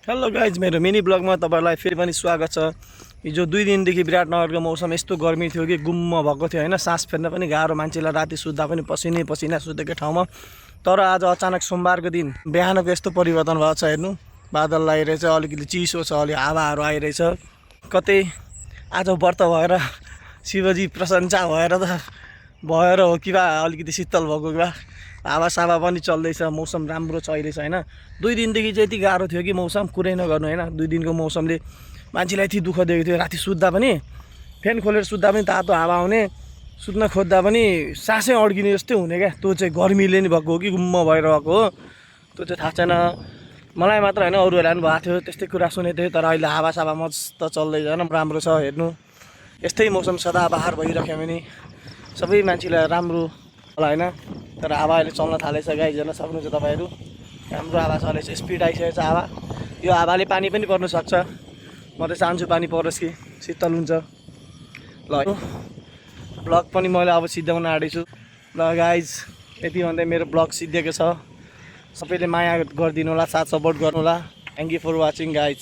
Hello guys, मेरो mini ब्लगमा तपाईहरुलाई फेरि पनि स्वागत छ। हिजो 2 दिनदेखि विराटनगरको मौसम यस्तो गर्मी थियो कि गुम्म भएको थियो हैन। सास फेर्न पनि गाह्रो, मान्छेलाई राति सुत्दा पनि पसिनै पसिना सुतेको ठाउँमा। तर आज अचानक सोमबारको दिन बिहानको यस्तो परिवर्तन भएको छ। हेर्नु, बादल लागिरहेछ, अलिकति चिसो छ, अलि हावाहरू आइरहेछ। कतै आज व्रत भएर शिवजी प्रशंसा भएर हो कि बा अलिकति शीतल भएको कि बा। हावासावा पनि चल्दैछ, मौसम राम्रो छ अहिले चाहिँ हैन। 2 दिनदेखि चाहिँ यति गाह्रो थियो कि मौसम कुरै नगर्नु हैन। 2 दिनको मौसमले मान्छेलाई यति दुःख दिएको थियो। राति सुत्दा पनि फ्यान खोलेर सुत्दा पनि तातो हावा आउने, सुत्न खोज्दा पनि सासै अड्किने जस्तै हुने क्या। त्यो चाहिँ गर्मीले नि भएको हो कि गुम्म भएर भएको हो त्यो चाहिँ थाहा छैन। मलाई मात्र हैन, अरूहरूलाई पनि भएको थियो, त्यस्तै कुरा सुनेको थिएँ। तर अहिले हावासावा मस्त चल्दैछ हैन, राम्रो छ। हेर्नु, यस्तै मौसम सदाबहार भइराख्यो भने सबै मान्छेलाई राम्रो होला हैन। तर हावा अहिले चल्न थालेछ गाइज, हेर्न सक्नुहुन्छ तपाईहरु। राम्रो हावा चलेछ, स्पिड आइसकेछ हावा। यो हावाले पानी पनि पर्न सक्छ। म त चाहन्छु पानी परोस् कि शीतल हुन्छ। ल, ब्लग पनि मैले अब सिद्ध्याउन आँटेछु। ल गाइज, यति भन्दै मेरो ब्लग सिद्धिएको छ। सबैले माया गरिदिनु होला, साथ सपोर्ट गर्नु होला। Thank you for watching guys.